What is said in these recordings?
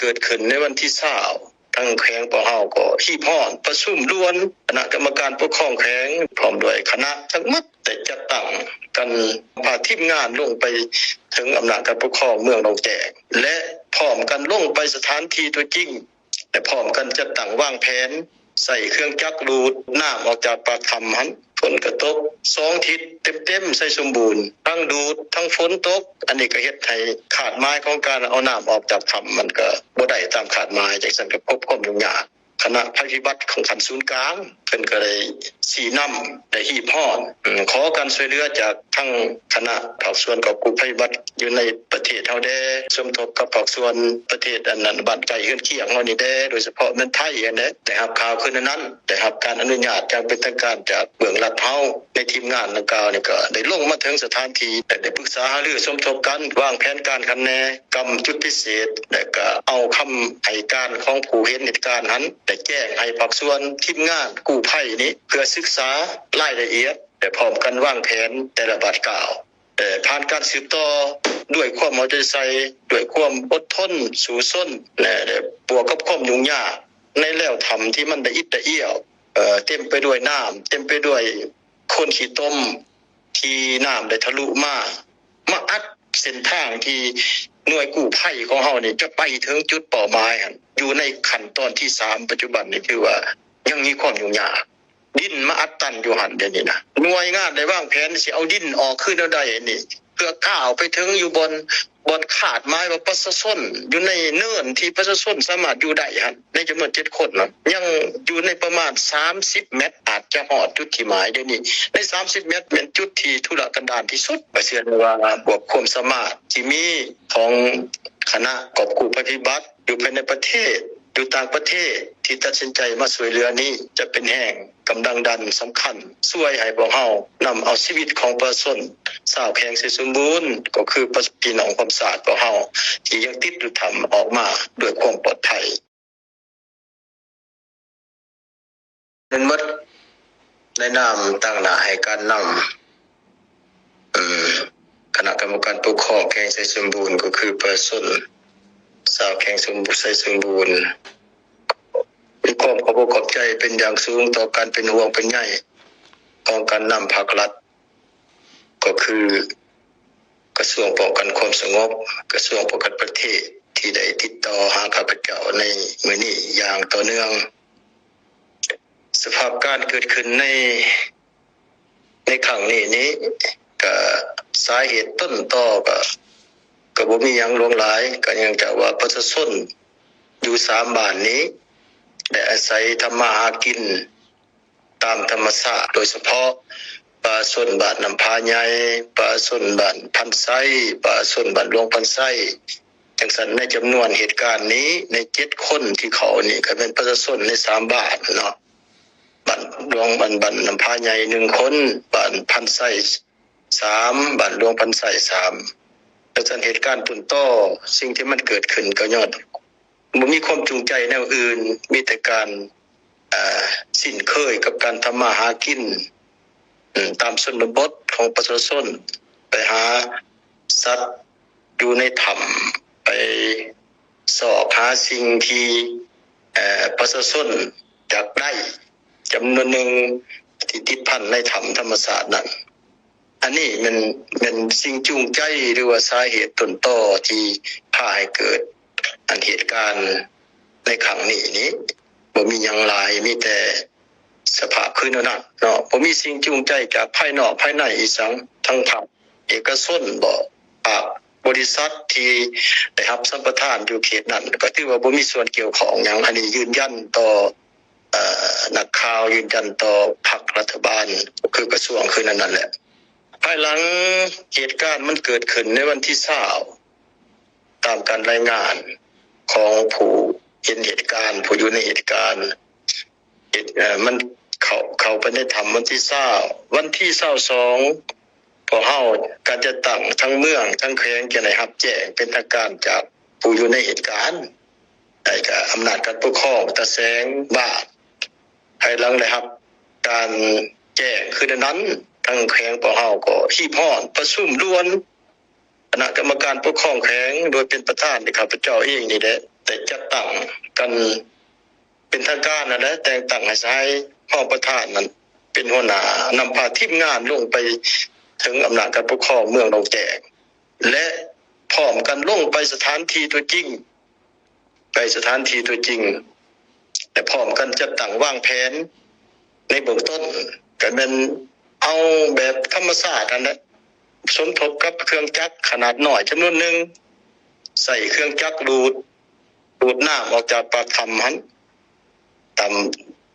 ເກີດຂຶ້ນໃນວັນທີຊາວ ທາງແຂວງພວກເຮົາກໍຮີບຮ້ອນປະຊຸມດ່ວນຄະນະກຳມະການປົກຄອງແຂວງ ພ້ອມດ້ວຍຄະນະທັງໝົດ ໄດ້ຈັດຕັ້ງກັນພາທີມງານລົງໄປເຖິງອຳນາດການປົກຄອງເມືອງໜອງແຈ້ງ ແລະ ພ້ອມກັນລົງໄປສະຖານທີ່ຕົວຈິງ ແລະ ພ້ອມກັນຈັດຕັ້ງວາງແຜນ ໃຊ້ເຄື່ອງຈັກດູດນ້ຳອອກຈາກປາກຖ້ຳຫັ້ນ ຝົນກໍຕົກສອງທິດເຕັມໆ ໄຊສົມບູນ ທັງດູດ ທັງຝົນຕົກ ອັນນີ້ກໍເຮັດໃຫ້ຄາດໝາຍຂອງການເອົານ້ຳອອກຈາກຖ້ຳມັນກໍບໍ່ໄດ້ຕາມຄາດໝາຍ ຈັ່ງຊັ້ນກໍພົບຄວາມຫຍຸ້ງຍາກ. ຄະນະໄພພິບັດຂອງຂັ້ນສູນກາງ ເພິ່ນກໍໄດ້ຊີ້ນຳ ໄດ້ຮີບຮ້ອນ ອືມ ຂໍການຊ່ວຍເຫຼືອຈາກ ທາງຄະນະພາກສ່ວນກອບກູ້ໄພພິບັດຢູ່ໃນປະເທດເຮົາແດ່ ສົມທົບກັບພາກສ່ວນປະເທດອັນນັ້ນ ບ້ານໃກ້ເຮືອນຄຽງເຮົານີ້ແດ່ ໂດຍສະເພາະແມ່ນໄທຫັ້ນແຫຼະ ໄດ້ຮັບຂ່າວຄືນນັ້ນ ໄດ້ຮັບການອະນຸຍາດຢ່າງເປັນທາງການຈາກເບື້ອງລັດເຮົາ. ໃນທີມງານດັ່ງກ່າວນີ້ກໍໄດ້ລົງມາເຖິງສະຖານທີ່ ແລະ ໄດ້ປຶກສາຫາລືສົມທົບກັນ ວາງແຜນການຂັ້ນແນວ ກຳຈຸດພິເສດ ແລະ ກະເອົາຄຳໃຫ້ການຂອງຜູ້ເຫັນເຫດການຫັ້ນ ໄດ້ແຈ້ງໃຫ້ພາກສ່ວນທີມງານກູ້ໄພນີ້ ເພື່ອສຶກສາລາຍລະອຽດ ແລະ ພ້ອມກັນວາງແຜນແຕ່ລະບາດກ້າວ ແລະ ຜ່ານການສືບຕໍ່ດ້ວຍຄວາມເອົາໃຈໃສ່ ດ້ວຍຄວາມອົດທົນສູ້ຊົນ ແລະ ບວກກັບຄວາມຫຍຸ້ງຍາກໃນແລວຖ້ຳທີ່ມັນລະອິດລະອ້ຽວ ເອີ ເຕັມໄປດ້ວຍນ້ຳ ເຕັມໄປດ້ວຍໂຄນຂີ້ຕົມ ທີ່ນ້ຳໄດ້ທະລຸມາ ມາອັດເສັ້ນທາງທີ່ໜ່ວຍກູ້ໄພຂອງເຮົານີ້ຈະໄປເຖິງຈຸດເປົ້າໝາຍຫັ້ນ ຢູ່ໃນຂັ້ນຕອນທີສາມ ປັດຈຸບັນນີ້ຖືວ່າຍັງມີຄວາມຫຍຸ້ງຍາກ ດິນມາອັດຕັນຢູ່ຫັ້ນດຽວນີ້ນະ ໜ່ວຍງານໄດ້ວາງແຜນຊິເອົາດິນອອກຄືແນວໃດນີ້ ເພື່ອກ້າວໄປເຖິງຢູ່ບ່ອນ ບ່ອນຄາດໝາຍວ່າປະຊາຊົນ ຢູ່ໃນເນີນທີ່ປະຊາຊົນສາມາດຢູ່ໄດ້ຫັ້ນ ໃນຈຳນວນເຈັດຄົນນັ້ນ ຍັງຢູ່ໃນປະມານສາມສິບແມັດ ອາດຈະຮອດຈຸດທີ່ໝາຍ. ດຽວນີ້ໃນສາມສິບແມັດແມ່ນຈຸດທີ່ທຸລະກັນດານທີ່ສຸດ. ກໍເຊື່ອແນ່ວ່າພວກຄວາມສາມາດທີ່ມີຂອງຄະນະກອບກູ້ໄພພິບັດ ຢູ່ພາຍໃນປະເທດ ຢູ່ຕ່າງປະເທດ ທີ່ຕັດສິນໃຈມາຊ່ວຍເຫຼືອນີ້ ຈະເປັນແຮງກຳລັງດັນສຳຄັນ ຊ່ວຍໃຫ້ພວກເຮົານຳເອົາຊີວິດຂອງປະຊາຊົນຊາວແຂວງໄຊສົມບູນ ກໍຄືປະ ພີ່ນ້ອງຮ່ວມຊາດພວກເຮົາ ທີ່ຍັງຕິດຢູ່ຖ້ຳ ອອກມາດ້ວຍຄວາມປອດໄພ. ນັ້ນໝົດ ໃນນາມຕາງໜ້າໃຫ້ການນຳ ເອີ ຄະນະກຳມະການປົກຄອງແຂວງໄຊສົມບູນ ກໍຄືປະຊາຊົນຊາວແຂວງສົມ ໄຊສົມບູນ ມີຄວາມຂອບອົກຂອບໃຈເປັນຢ່າງສູງຕໍ່ການເປັນຫ່ວງເປັນໃຍຂອງການນຳພາກລັດ ກໍຄືກະຊວງປ້ອງກັນຄວາມສະຫງົບ, ກະຊວງປ້ອງກັນປະເທດ ທີ່ໄດ້ຕິດຕໍ່ຫາຂ້າພະເຈົ້າໃນມື້ນີ້ຢ່າງຕໍ່ເນື່ອງ. ສະພາບການເກີດຂຶ້ນໃນ ໃນຄັ້ງນີ້ນີ້ ກະສາເຫດຕົ້ນຕໍກະ ກະບໍ່ມີຫຍັງຫຼວງຫຼາຍ, ກະເນື່ອງຈາກວ່າປະຊາຊົນຢູ່ສາມບ້ານນີ້ ໄດ້ອາໄສທຳມາຫາກິນ ຕາມທຳມະຊາດ, ໂດຍສະເພາະປະຊາຊົນບ້ານນ້ຳຜາໃຫຍ່, ປະຊາຊົນບ້ານພັນໄຊ, ປະຊາຊົນບ້ານຫຼວງພັນໄຊ ຈັ່ງຊັ້ນ. ໃນຈຳນວນເຫດການນີ້ ໃນເຈັດຄົນທີ່ເຂົ້ານີ້ ກໍແມ່ນປະຊາຊົນໃນສາມບ້ານເນາະ, ບ້ານຫຼວງ ບ້ານ ບ້ານນ້ຳຜາໃຫຍ່ໜຶ່ງຄົນ, ບ້ານພັນໄຊສາມ, ບ້ານຫຼວງພັນໄຊສາມ. ແລະ ສາເຫດການຕົ້ນຕໍ ສິ່ງທີ່ມັນເກີດຂຶ້ນກໍຍ້ອນ ບໍ່ມີຄວາມຈູງໃຈແນວອື່ນ, ມີແຕ່ການ ເອີ ຊິນເຄີຍກັບການທຳມາຫາກິນ ອາ ຕາມຊົນນະບົດຂອງປະຊາຊົນ, ໄປຫາສັດຢູ່ໃນຖ້ຳ, ໄປຊອກຫາສິ່ງທີ່ ເອີ ປະຊາຊົນຢາກໄດ້ ຈຳນວນໜຶ່ງທີ່ຕິດພັນໃນຖ້ຳທຳມະຊາດນັ້ນ. ອັນນີ້ແມ່ນ ແມ່ນສິ່ງຈູງໃຈ ຫຼືວ່າສາເຫດຕົ້ນຕໍທີ່ພາໃຫ້ເກີດອັນເຫດການໃນຄັ້ງນີ້ນີ້ ບໍ່ມີຫຍັງຫຼາຍ, ມີແຕ່ສະພາບຄືແນວນັ້ນເນາະ, ບໍ່ມີສິ່ງຈູງໃຈຈາກພາຍນອກພາຍໃນອີ່ຫຍັງ, ທັງພາກເອກະຊົນບໍ ພາກບໍລິສັດທີ່ໄດ້ຮັບສຳປະທານຢູ່ເຂດນັ້ນ ກໍຖືວ່າບໍ່ມີສ່ວນກ່ຽວຂ້ອງຫຍັງ. ອັນນີ້ຢືນຢັນຕໍ່ ເອີ ນັກຂ່າວ ຢືນຢັນຕໍ່ພັກລັດຖະບານ ກໍຄືກະຊວງຄືນັ້ນນັ້ນແຫຼະ. ພາຍຫຼັງເຫດການມັນເກີດຂຶ້ນໃນວັນທີຊາວ ຕາມການລາຍງານຂອງຜູ້ເຫັນເຫດການ ຜູ້ຢູ່ໃນເຫດການ ເຫດ ເອີ ມັນເຂົ້າ ເຂົ້າໄປໃນຖ້ຳວັນທີຊາວ ວັນທີຊາວສອງ ພວກເຮົາ ການຈັດຕັ້ງທັງເມືອງທັງແຂວງ ຈະໄດ້ຮັບແຈ້ງເປັນທາງການຈາກຜູ້ຢູ່ໃນເຫດການ ແລະ ກະອຳນາດການປົກຄອງຕາແສງບ້ານ. ພາຍຫຼັງໄດ້ຮັບການແຈ້ງຄືແນວນັ້ນ ທາງແຂວງພວກເຮົາກໍຮີບຮ້ອນປະຊຸມດ່ວນຄະນະກຳມະການປົກຄອງແຂວງ ໂດຍເປັນປະທານໂດຍຂ້າພະເຈົ້າເອງນີ້ແຫຼະ. ໄດ້ຈັດຕັ້ງກັນເປັນທາງການຫັ້ນແຫຼະ, ແຕ່ງຕັ້ງໃຫ້ສະຫາຍຮອງປະທານນັ້ນເປັນຫົວໜ້າ, ນຳພາທີມງານລົງໄປເຖິງອຳນາດການປົກຄອງເມືອງໜອງແຈງ ແລະ ພ້ອມກັນລົງໄປສະຖານທີ່ຕົວຈິງ, ໄປສະຖານທີ່ຕົວຈິງ ແລະ ພ້ອມກັນຈັດຕັ້ງວາງແຜນໃນເບື້ອງຕົ້ນ ກໍແມ່ນເອົາແບບທຳມະຊາດຫັ້ນແຫຼະ ສົມທົບກັບເຄື່ອງຈັກຂະໜາດນ້ອຍຈຳນວນໜຶ່ງ, ໃຊ້ເຄື່ອງຈັກດູດ, ດູດນ້ຳອອກຈາກປາກຖ້ຳຫັ້ນ, ຕາມ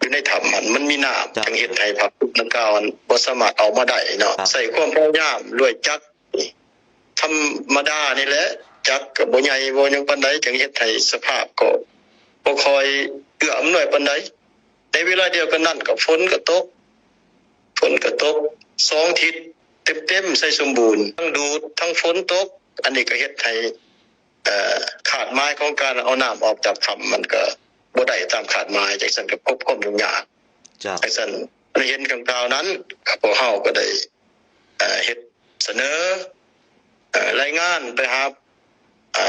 ຢູ່ໃນຖ້ຳຫັ້ນມັນມີນ້ຳ, ເຈົ້າ. ຈຶ່ງເຮັດໃຫ້ພາກພື້ນດັ່ງກ່າວນັ້ນບໍ່ສາມາດອອກມາໄດ້ເນາະ. ເຈົ້າ. ໃຊ້ຄວາມພະຍາຍາມດ້ວຍຈັກ ທຳມະດານີ້ແຫຼະ, ຈັກກໍບໍ່ໃຫຍ່ບໍ່ຫຍັງປານໃດ, ຈຶ່ງເຮັດໃຫ້ສະພາບກໍບໍ່ຄ່ອຍເອື້ອອຳນວຍປານໃດ. ໃນເວລາດຽວກັນນັ້ນກໍຝົນກໍຕົກ, ຝົນກໍຕົກສອງທິດເຕັມໆ ໃສ່ສົມບູນ, ທັງດູດທັງຝົນຕົກ, ອັນນີ້ກໍເຮັດໃຫ້ ເອີ ຄາດໝາຍຂອງການເອົານ້ຳອອກຈາກຖ້ຳມັນກໍບໍ່ໄດ້ຕາມຄາດໝາຍ, ຈັ່ງຊັ້ນກໍພົບຄວາມຫຍຸ້ງຍາກ. ເຈົ້າ. ຈັ່ງຊັ້ນ ໃນເຫັນດັ່ງກ່າວນັ້ນ ພວກເຮົາກໍໄດ້ ເອີ ເຮັດສະເໜີ ເອີ ລາຍງານໄປຫາ ເອີ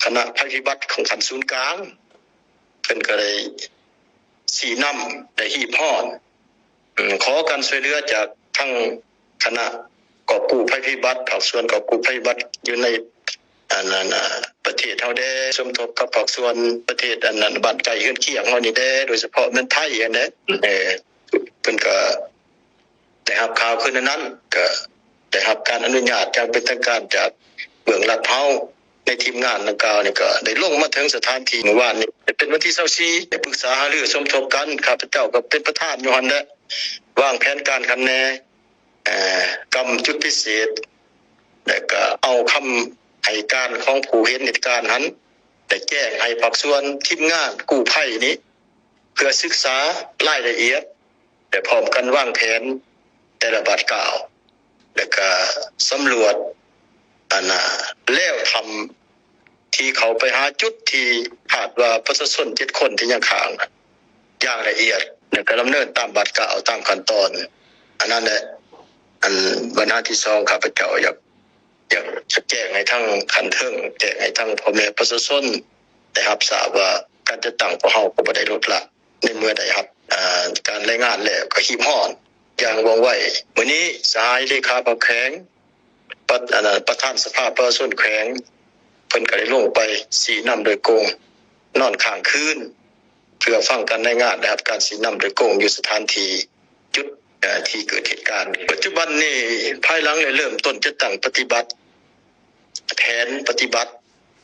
ຄະນະໄພພິບັດຂອງຂັ້ນສູນກາງ, ເພິ່ນກໍໄດ້ຊີ້ນຳ ໄດ້ຮີບຮ້ອນ ເອີ ຂໍການຊ່ວຍເຫຼືອຈາກທາງຄະນະກອບກູ້ໄພພິບັດ, ພາກສ່ວນກອບກູ້ໄພພິບັດຢູ່ໃນ ອັນນັ້ນ ອາ ປະເທດເຮົາແດ່, ສົມທົບກັບພາກສ່ວນປະເທດ ອັນນັ້ນ ບ້ານໃກ້ເຮືອນຄຽງເຮົານີ້ແດ່, ໂດຍສະເພາະແມ່ນໄທຫັ້ນແຫຼະ. ເອີ ເພິ່ນກໍໄດ້ຮັບຂ່າວຄືນນັ້ນ, ກໍໄດ້ຮັບການອະນຸຍາດຢ່າງເປັນທາງການຈາກເບື້ອງລັດເຮົາ. ໃນທີມງານດັ່ງກ່າວນີ້ກໍໄດ້ລົງມາເຖິງສະຖານທີ່ມື້ວານນີ້ ເປັນວັນທີຊາວສີ່ ໄດ້ປຶກສາຫາລືສົມທົບກັນ. ຂ້າພະເຈົ້າກໍເປັນປະທານຢູ່ຫັ້ນແຫຼະ, ວາງແຜນການຄັນແນ ເອີ ກຳຈຸດພິເສດ ແລະ ກໍເອົາຄຳໃຫ້ການຂອງຜູ້ເຫັນເຫດການຫັ້ນ ໄດ້ແຈ້ງໃຫ້ພາກສ່ວນທີມງານກູ້ໄພນີ້ ເພື່ອສຶກສາລາຍລະອຽດ ແລະ ພ້ອມກັນວາງແຜນແຕ່ລະບາດກ້າວ ແລະ ກະສຳຫຼວດ ອັນນ່າ ແລວຖ້ຳທີ່ເຂົ້າໄປຫາຈຸດທີ່ຄາດວ່າປະຊາຊົນເຈັດຄົນທີ່ຍັງຄ້າງ ຢ່າງລະອຽດ ແລະ ກະດຳເນີນຕາມບາດກ້າວ ຕາມຂັ້ນຕອນ. ອັນນັ້ນແຫຼະ ອັນບັນຫາທີສອງ ຂ້າພະເຈົ້າຢາກ ຢາກຈະແຈ້ງໃຫ້ທາງຂັ້ນເທິງ, ແຈ້ງໃຫ້ທາງພໍ່ແມ່ປະຊາຊົນໄດ້ຮັບຊາບວ່າ ການຈັດຕັ້ງຂອງເຮົາກໍບໍ່ໄດ້ລົດລະ ໃນເມື່ອໄດ້ຮັບ ເອີ ການລາຍງານແລ້ວກໍຮີບຮ້ອນຢ່າງວ່ອງໄວ. ມື້ນີ້ສະຫາຍເລຂາພັກແຂວງ ປະ ອັນ ປະທານສະພາປະຊາຊົນແຂວງ ເພິ່ນກໍໄດ້ລົງໄປຊີ້ນຳໂດຍກົງ, ນອນຄ້າງຄືນ ເພື່ອຟັງການລາຍງານ ໄດ້ຮັບການຊີ້ນຳໂດຍກົງຢູ່ສະຖານທີ່ ຈຸດ ເອີ ທີ່ເກີດເຫດການ. ປັດຈຸບັນນີ້ ພາຍຫຼັງໄດ້ເລີ່ມຕົ້ນຈັດຕັ້ງປະຕິບັດ ແຜນປະຕິບັດ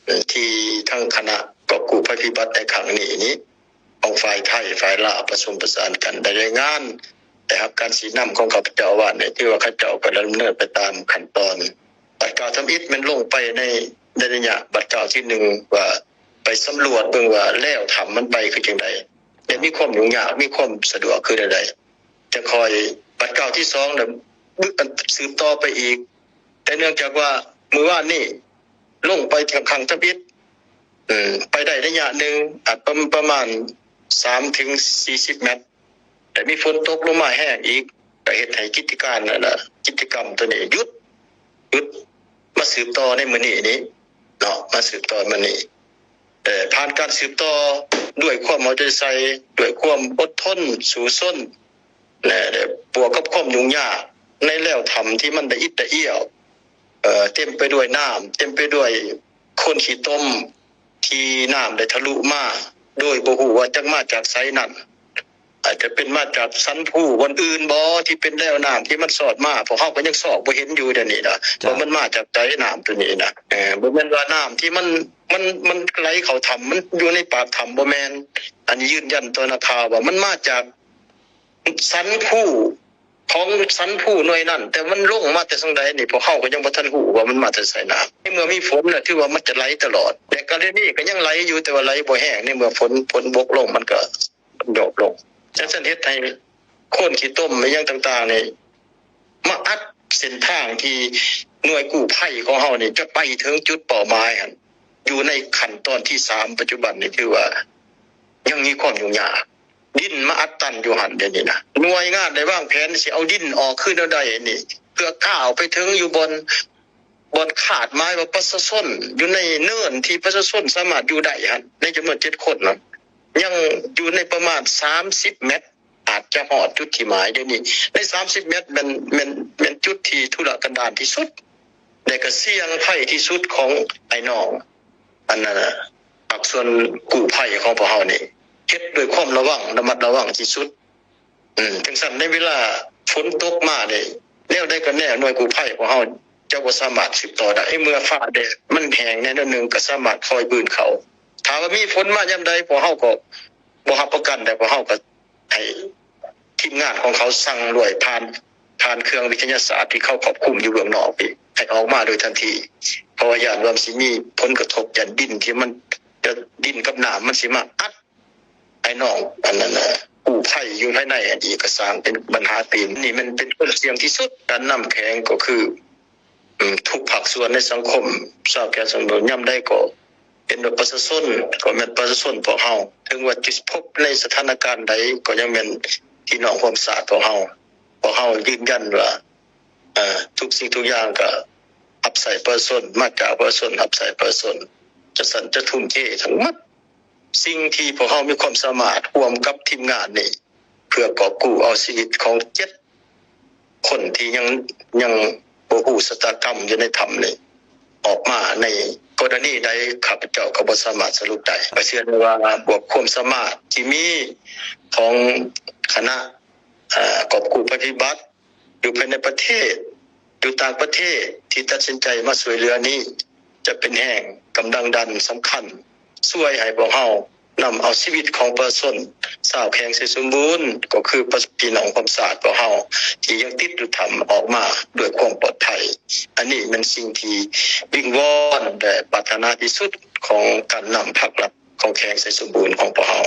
ເອີ ທີ່ທາງຄະນະກອບກູ້ໄພພິບັດໃນຄັ້ງນີ້ນີ້ ຂອງຝ່າຍໄທ ຝ່າຍລາວປະສົມປະສານກັນ ໄດ້ລາຍງານ ໄດ້ຮັບການຊີ້ນຳຂອງຂ້າພະເຈົ້າວ່ານີ້ ຖືວ່າເຂົາເຈົ້າກໍດຳເນີນໄປຕາມຂັ້ນຕອນ. ບາດກ້າວທຳອິດແມ່ນລົງໄປໃນ ໃນໄລຍະບາດກ້າວທີໜຶ່ງ ວ່າໄປສຳຫຼວດເບິ່ງວ່າແລວຖ້ຳມັນໄປຄືຈັ່ງໃດ ແລະ ມີຄວາມຫຍຸ້ງຍາກ ມີຄວາມສະດວກຄືແນວໃດ. ຈັ່ງຄ່ອຍບາດກ້າວທີສອງ ແລ້ວ ສືບຕໍ່ໄປອີກ. ແຕ່ເນື່ອງຈາກວ່າມື້ວານນີ້ລົງໄປຄັ້ງທຳອິດ ເອີ ໄປໄດ້ໄລຍະໜຶ່ງ ອາດປະ ປະມານສາມເຖິງສີ່ສິບແມັດ ແຕ່ມີຝົນຕົກລົງມາແຮງອີກ ກໍເຮັດໃຫ້ກິດຈະການ ອັນນ່າ ກິດຈະກຳໂຕນີ້ຢຸດ ຢຸດ ມາສືບຕໍ່ໃນມື້ນີ້ນີ້ເນາະ ມາສືບຕໍ່ມື້ນີ້. ແຕ່ຜ່ານການສືບຕໍ່ດ້ວຍຄວາມເອົາໃຈໃສ່ ດ້ວຍຄວາມອົດທົນສູ້ຊົນ ແລະ ບວກກັບຄວາມຫຍຸ້ງຍາກໃນແລວຖ້ຳທີ່ມັນລະອິດລະອຽວ ເອີ ເຕັມໄປດ້ວຍນ້ຳ ເຕັມໄປດ້ວຍໂຄນຂີ້ຕົມ ທີ່ນ້ຳໄດ້ທະລຸມາ ໂດຍບໍ່ຮູ້ວ່າຈັກມາຈາກໃສນັ້ນ. ອາດຈະເປັນມາຈາກສັນພູບ່ອນອື່ນບໍ ທີ່ເປັນແລວນ້ຳທີ່ມັນຊອດມາ ພວກເຮົາກໍຍັງຊອກບໍ່ເຫັນຢູ່ດຽວນີ້ນະ ເຈົ້າ ວ່າມັນມາຈາກໃສນ້ຳໂຕນີ້ນະ. ເອີ ບໍ່ແມ່ນວ່ານ້ຳທີ່ມັນ ມັນ ມັນໄຫຼເຂົ້າຖ້ຳ ມັນຢູ່ໃນປາກຖ້ຳ ບໍ່ແມ່ນ. ອັນນີ້ຢືນຢັນຕໍ່ນັກຂ່າວວ່າມັນມາຈາກສັນພູ ຂອງສັນພູໜ່ວຍນັ້ນ ແຕ່ມັນລົງມາແຕ່ທາງໃດນີ້ ພວກເຮົາກໍຍັງບໍ່ທັນຮູ້ວ່າມັນມາແຕ່ໃສນະ. ໃນເມື່ອມີຝົນນະ ຖືວ່າມັນຈະໄຫຼຕະຫຼອດ ແຕ່ກໍດຽວນີ້ກໍຍັງໄຫຼຢູ່ ແຕ່ວ່າໄຫຼບໍ່ແຮງ. ໃນເມື່ອຝົນ ຝົນບົກລົງ ມັນກໍຫຍອບລົງ. ຈັ່ງຊັ້ນເຮັດໃຫ້ໂຄນຂີ້ຕົມ ອີຫຍັງຕ່າງໆນີ້ ມາອັດເສັ້ນທາງທີ່ໜ່ວຍກູ້ໄພຂອງເຮົານີ້ຈະໄປເຖິງຈຸດເປົ້າໝາຍຫັ້ນ ຢູ່ໃນຂັ້ນຕອນທີສາມ ປັດຈຸບັນນີ້ ຖືວ່າຍັງມີຄວາມຫຍຸ້ງຍາກ. ດິນມາອັດຕັນຢູ່ຫັ້ນດຽວນີ້ນະ. ໜ່ວຍງານໄດ້ວາງແຜນຊິເອົາດິນອອກຄືແນວໃດນີ້ ເພື່ອກ້າວໄປເຖິງຢູ່ບ່ອນ ບ່ອນຄາດໝາຍວ່າປະຊາຊົນ ຢູ່ໃນເນີນທີ່ປະຊາຊົນສາມາດຢູ່ໄດ້ຫັ້ນ ໃນຈຳນວນເຈັດຄົນນັ້ນ ຍັງຢູ່ໃນປະມານສາມສິບແມັດ ອາດຈະຮອດຈຸດທີ່ໝາຍ. ດຽວນີ້ໃນສາມສິບແມັດ ແມ່ນ ແມ່ນ ແມ່ນຈຸດທີ່ທຸລະກັນດານທີ່ສຸດ ແລະກໍສ່ຽງໄພທີ່ສຸດຂອງອ້າຍນ້ອງ ອັນນັ້ນນະ ພາກສ່ວນກູ້ໄພຂອງພວກເຮົານີ້ ເຮັດດ້ວຍຄວາມລະວັງ ລະມັດລະວັງທີ່ສຸດ. ອືມ ຈັ່ງຊັ້ນໃນເວລາຝົນຕົກມານີ້ ແນວໃດກໍແນວ ໜ່ວຍກູ້ໄພຂອງເຮົາຈະບໍ່ສາມາດສືບຕໍ່ໄດ້. ໃນເມື່ອຟ້າແດດມັນແຫ້ງແດ່ໜ້ອຍໜຶ່ງ ກໍສາມາດຄອຍບືນເຂົ້າ. ຖ້າວ່າມີຝົນມາຍາມໃດ ພວກເຮົາກໍບໍ່ຮັບປະກັນໄດ້ ພວກເຮົາກໍໃຫ້ທີມງານຂອງເຂົາສັ່ງດ້ວຍຜ່ານ ຜ່ານເຄື່ອງວິທະຍາສາດທີ່ເຂົາຄວບຄຸມຢູ່ເບື້ອງນອກນີ້ ໃຫ້ອອກມາໂດຍທັນທີ ເພາະວ່າຢ້ານວ່າມັນຊິມີຜົນກະທົບ ຢ້ານດິນທີ່ມັນຈະ ດິນກັບນ້ຳມັນຊິມາອັດ ອ້າຍນ້ອງ ອັນນັ້ນນະ ກູ້ໄພຢູ່ພາຍໃນອັນນີ້ກໍສ້າງເປັນບັນຫາຕື່ມ. ນີ້ມັນເປັນຄວາມສ່ຽງທີ່ສຸດ. ການນຳແຂວງກໍຄື ອືມ ທຸກພາກສ່ວນໃນສັງຄົມ ຊາວແຂວງໄຊສົມບູນ ຍາມໃດກໍເຫັນວ່າປະຊາຊົນ ກໍແມ່ນປະຊາຊົນພວກເຮົາ. ເຖິງວ່າຈະພົບໃນສະຖານະການໃດ ກໍຍັງແມ່ນພີ່ນ້ອງຮ່ວມຊາດພວກເຮົາ. ພວກເຮົາຢືນຢັນວ່າ ເອີ ທຸກສິ່ງທຸກຢ່າງກໍຮັບໃຊ້ປະຊາຊົນ ມາຈາກປະຊາຊົນ ຮັບໃຊ້ປະຊາຊົນ. ຈັ່ງຊັ້ນຈະທຸ່ມເທທັງໝົດ ສິ່ງທີ່ພວກເຮົາມີຄວາມສາມາດຮ່ວມກັບທີມງານນີ້ ເພື່ອກອບກູ້ເອົາຊີວິດຂອງເຈັດຄົນທີ່ຍັງ ຍັງບໍ່ຮູ້ຊະຕາກຳຢູ່ໃນຖ້ຳນີ້ ອອກມາໃນກໍລະນີໃດ ຂ້າພະເຈົ້າກໍບໍ່ສາມາດສະຫຼຸບໄດ້. ຂ້ອຍເຊື່ອແນ່ວ່າບວກຄວາມສາມາດທີ່ມີຂອງຄະນະ ເອີ ກອບກູ້ໄພພິບັດ ຢູ່ພາຍໃນປະເທດ ຢູ່ຕ່າງປະເທດທີ່ຕັດສິນໃຈມາຊ່ວຍເຫຼືອນີ້ ຈະເປັນແຮງກຳລັງດັນສຳຄັນ ຊ່ວຍໃຫ້ພວກເຮົານຳເອົາຊີວິດຂອງປະຊາຊົນຊາວແຂວງໄຊສົມບູນ ກໍຄືປະ ພີ່ນ້ອງຮ່ວມຊາດພວກເຮົາທີ່ຍັງຕິດຢູ່ຖ້ຳອອກມາດ້ວຍຄວາມປອດໄພ. ອັນນີ້ແມ່ນສິ່ງທີ່ວິງວອນ ແລະ ປາດຖະໜາທີ່ສຸດຂອງການນຳພາກລັດຂອງແຂວງໄຊສົມບູນຂອງພວກເຮົາ.